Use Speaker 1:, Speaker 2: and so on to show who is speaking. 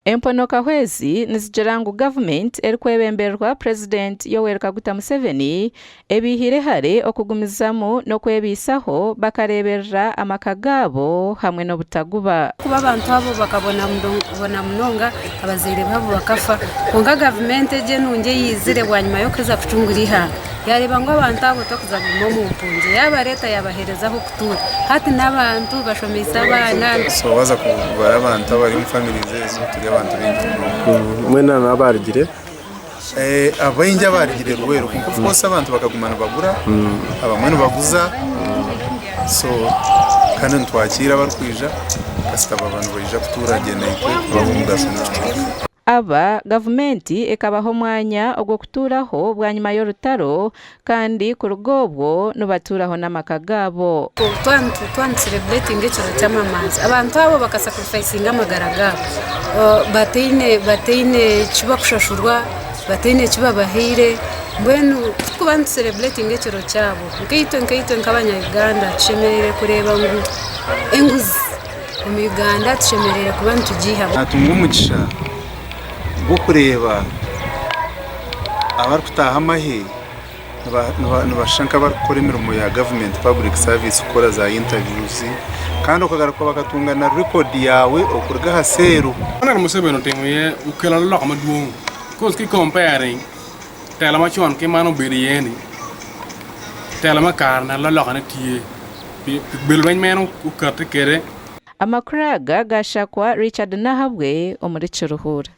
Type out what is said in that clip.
Speaker 1: Emponokaho ezi nizigira ngu gavumenti erikwebemberwa Purezidenti Yoweri Kaguta Museveni ebaihire hare okugumizamu n'okwebaisaho bakareeberera amaka gaabo hamwe n'obutaguba.
Speaker 2: Kuba abantu abo bakabonabona munonga abazaire baabo bakafa kwonka gavumenti egi enungi eyaizire bwanyima y'okuheza kucungura eihanga yareeba ngu abantu abo tokuza kuguma omu mpungi yabareeta yabaheereza ah'okutuura hati n'abantu bashomeise abaana.
Speaker 3: So waaza kubara abantu abari omu families ezo turi abantu baingi munonga.
Speaker 4: Mwena n'abarugire?
Speaker 3: Abaingi abarugire Luweero kwonka of course abantu bakaguma nibagura abamwe nibaguza so kandi nitwakiira abarikwija kasita baba nibaija kutuura gye naitwe kuba ab'omugasho omu kicweka.
Speaker 1: Aba, gavumenti ekabaha omwanya ogw'okutuuraho bwanyima y'orutaro kandi kuruga obwo nibatuuraho n'amaka gaabo.
Speaker 2: Twaba nitusereburetinga ekiro ky'amamanzi, abantu abo bakasakurifayisinga amagara gaabo bataine bataine ki barikushashurwa, bataine ki babahaire, mbwenu ku turikuba nitusereburetinga ekiro kyabo, nkaitwe nkaitwe nk'abanya-Uganda tushemereire kureeba ngu enguzi Omu Uganda tushemereire kuba nitugiihamu.
Speaker 3: Naatunga omugisha gw'okureeba abarikutaaha amahe nibashusha nk'abarikukora emirimo ya gavumenti public service kukora za interviews kandi okagaruka bakatunga na record yaawe okuruga aha seeru.
Speaker 5: Aneno Museveni otimo iye okelo alokaloka madwong coz ki comparing tela macon ki man obedo iye ni tela me kare ni alokaloka ne tye. Pi bedo lweny ma en okati kwede.
Speaker 1: Amakuru aga gaashakwa Richard Nahabwe omuri Kiruhura.